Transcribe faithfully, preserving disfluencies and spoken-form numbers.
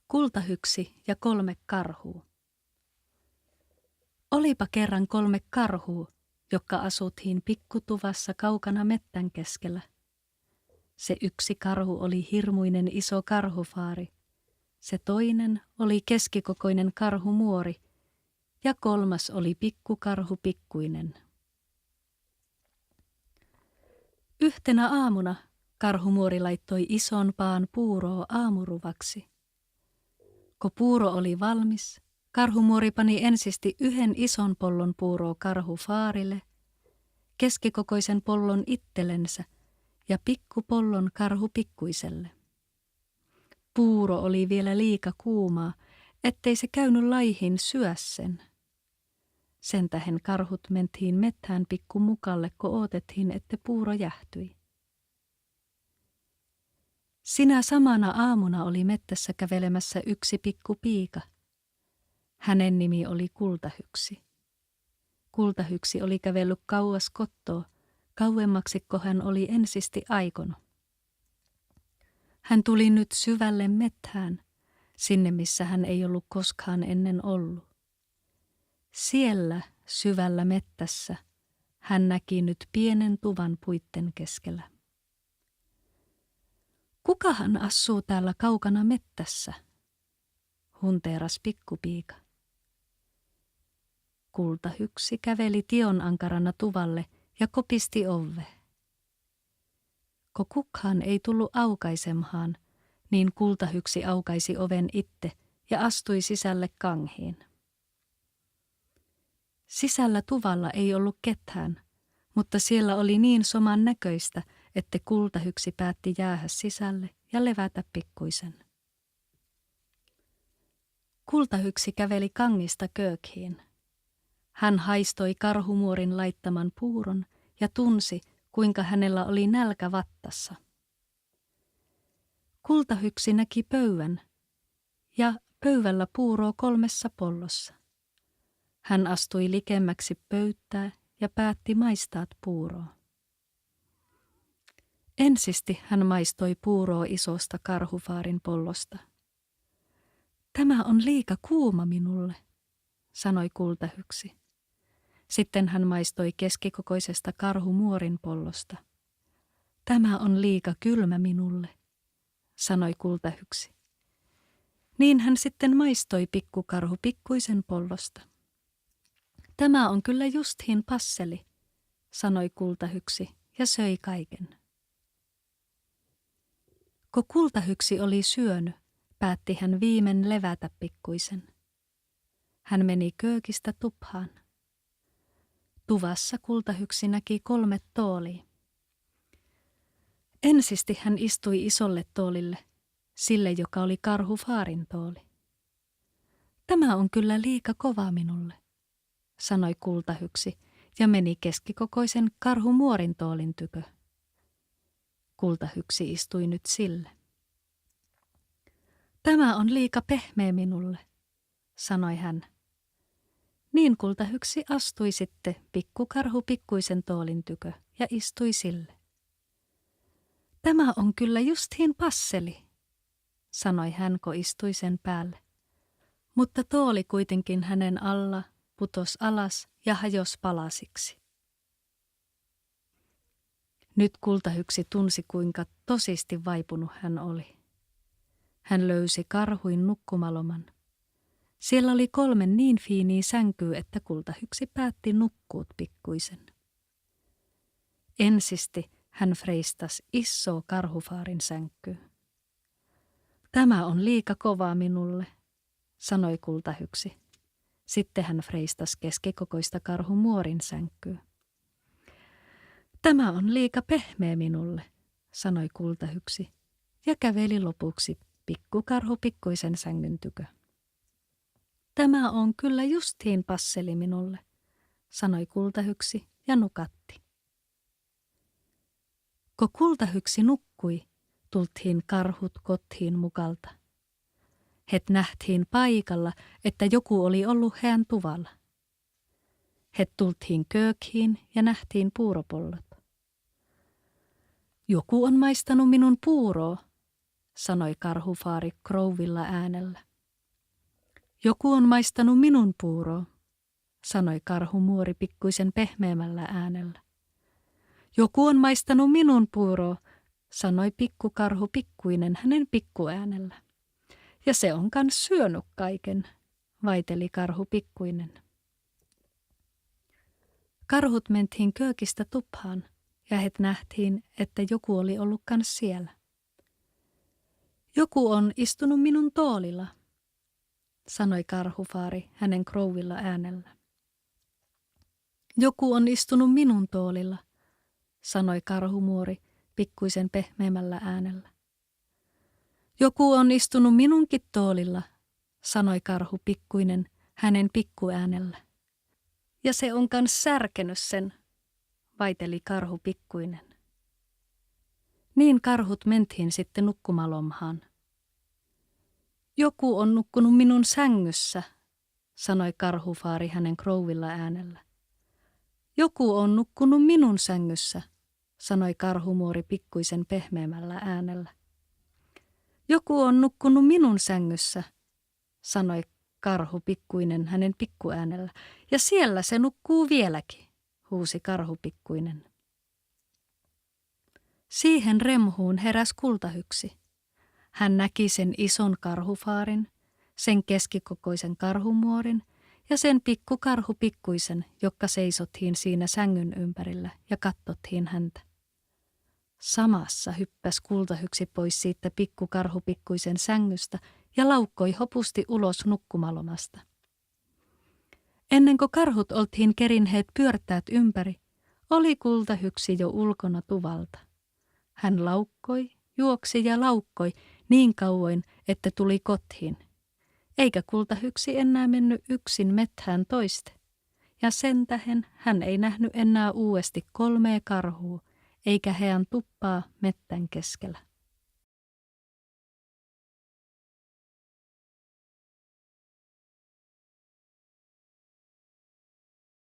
Kultahyksi ja kolme karhuu. Olipa kerran kolme karhuu, jokka asuthiin pikkutuvassa kaukana mettän keskela. Se yksi karhu oli hirmuinen iso karhufaari, se toinen oli keskikokoinen karhumuori ja kolmas oli pikkukarhu pikkuinen. Ühtenä aamuna karhumuori laittoi ison paan puuroo aamuruvaksi. Ko puuro oli valmis, karhumuori pani ensisti yhen ison pollon puuroo karhufaarile, keskikokoisen pollon ittelensä ja pikkupollon karhu pikkuiselle. Puuro oli vielä liika kuumaa, ettei se käyny laihiin syödä sen. Sen tähen karhut menthiin metthään pikku mukalle, ko ootethiin, ette puuro jähtyi. Sinä samana aamuna oli mettässä kävelemässä yksi pikku piika. Hänen nimi oli Kultahyksi. Kultahyksi oli kävellyt kauas kottoo, kauemmaksi ko hän oli ensisti aikonut. Hän tuli nyt syvälle metthään, sinne missä hän ei ollut koskaan ennen ollut. Siellä syvällä mettässä hän näki nyt pienen tuvan puitten keskellä. Kukahan assuu täällä kaukana mettässä? Hunteeras pikkupiika. Kultahyksi käveli tion ankarana tuvalle ja kopisti ovve. Ko kukhan ei tullut aukaisemhaan, niin Kultahyksi aukaisi oven itte ja astui sisälle kanghiin. Sisällä tuvalla ei ollut kethään, mutta siellä oli niin soman näköistä, ette Kultahyksi päätti jäähä sisälle ja levätä pikkuisen. Kultahyksi käveli kangista kööghiin. Hän haistoi karhumuorin laittaman puuron ja tunsi, kuinka hänellä oli nälkä vattassa. Kultahyksi näki pöydän ja pöydällä puuroo kolmessa pollossa. Hän astui likemmäksi pöyttää ja päätti maistaat puuroo. Ensisti hän maistoi puuroo isosta karhufaarin pollosta. Tämä on liika kuuma minulle, sanoi Kultahyksi. Sitten hän maistoi keskikokoisesta karhumuorin pollosta. Tämä on liika kylmä minulle, sanoi Kultahyksi. Niin hän sitten maistoi pikkukarhu pikkuisen pollosta. Tämä on kyllä justhin passeli, sanoi Kultahyksi ja söi kaiken. Ko Kultahyksi oli syöny, päätti hän viimen levätä pikkuisen. Hän meni köögistä tuphaan. Tuvassa Kultahyksi näki kolme tooli. Ensisti hän istui isolle toolille, sille joka oli karhufaarin tooli. Tämä on kyllä liika kova minulle, sanoi Kultahyksi ja meni keskikokoisen karhumuorin toolin tykö. Kultahyksi istui nyt sille. Tämä on liika pehmeä minulle, sanoi hän. Niin Kultahyksi astui sitten pikkukarhu pikkuisen toolin tykö ja istui sille. Tämä on kyllä justhin passeli, sanoi hän ko istui sen päälle. Mutta tooli kuitenkin hänen alla putos alas ja hajos palasiksi. Nyt Kultahyksi tunsi, kuinka tosisti vaipunut hän oli. Hän löysi karhuin nukkumaloman. Siellä oli kolme niin fiinii sänkyy, että Kultahyksi päätti nukkuut pikkuisen. Ensisti hän freistas issoo karhufaarin sänkkyy. Tämä on liika kovaa minulle, sanoi Kultahyksi. Sitten hän freistas keskikokoista karhumuorin sänkkyy. Tämä on liika pehmeä minulle, sanoi Kultahyksi ja käveli lopuksi pikkukarhu pikkuisen sängyn tykö. Tämä on kyllä justhin passeli minulle, sanoi Kultahyksi ja nukatti. Ko Kultahyksi nukkui, tulthiin karhut kothiin mukalta. Het nähthiin paikalla, että joku oli ollu heän tuvalla. Het tulthiin kööghiin ja nähthiin puuropollot. Joku on maistanu minun puuroo, sanoi karhufaari krouvvilla äänellä. Joku on maistanu minun puuro, sanoi karhumuori pikkuisen pehmeämällä äänellä. Joku on maistanu minun puuro, sanoi pikku karhu pikkuinen hänen pikkuäänellä. Ja se on kans syönu kaiken, vaiteli karhu pikkuinen. Karhut menthiin köökistä tuphaan ja het nähthiin, että joku oli ollu kans sielä. Joku on istunu minun toolilla, sanoi karhufaari hänen krouvvilla äänellä. Joku on istunu minun toolilla, sanoi karhumuori pikkuisen pehmeämällä äänellä. Joku on istunu minunkin toolilla, sanoi karhu pikkuinen hänen pikkuäänellä. Ja se on kans särkeny sen, vaiteli karhu pikkuinen. Niin karhut menthiin sitten nukkumalomhaan. Joku on nukkunu minun sängyssä, sanoi karhufaari hänen krouvvilla äänellä. Joku on nukkunu minun sängyssä, sanoi karhumuori pikkuisen pehmeämällä äänellä. Joku on nukkunu minun sängyssä, sanoi karhu pikkuinen hänen pikkuäänellä. Ja siellä se nukkuu vieläki, huusi karhu pikkuinen. Siihen remhuun heräs kultahyksi. Hän näki sen ison karhufaarin, sen keskikokoisen karhumuorin ja sen pikku karhu pikkuisen, jokka seisothiin siinä sängyn ympärillä ja kattothiin häntä. Samassa hyppäs kultahyksi pois siittä pikku karhu pikkuisen sängystä ja laukkoi hopusti ulos nukkumalomasta. Ennen ko karhut olthiin kerinheet pyörtäät ympäri, oli kultahyksi jo ulkona tuvalta. Hän laukkoi, juoksi ja laukkoi niin kauoin, että tuli kothiin. Eikä kultahyksi ennää menny yksin methään toiste. Ja sen tähen hän ei nähny ennää uuesti kolmee karhuu, eikä heän tuppaa mettän keskellä.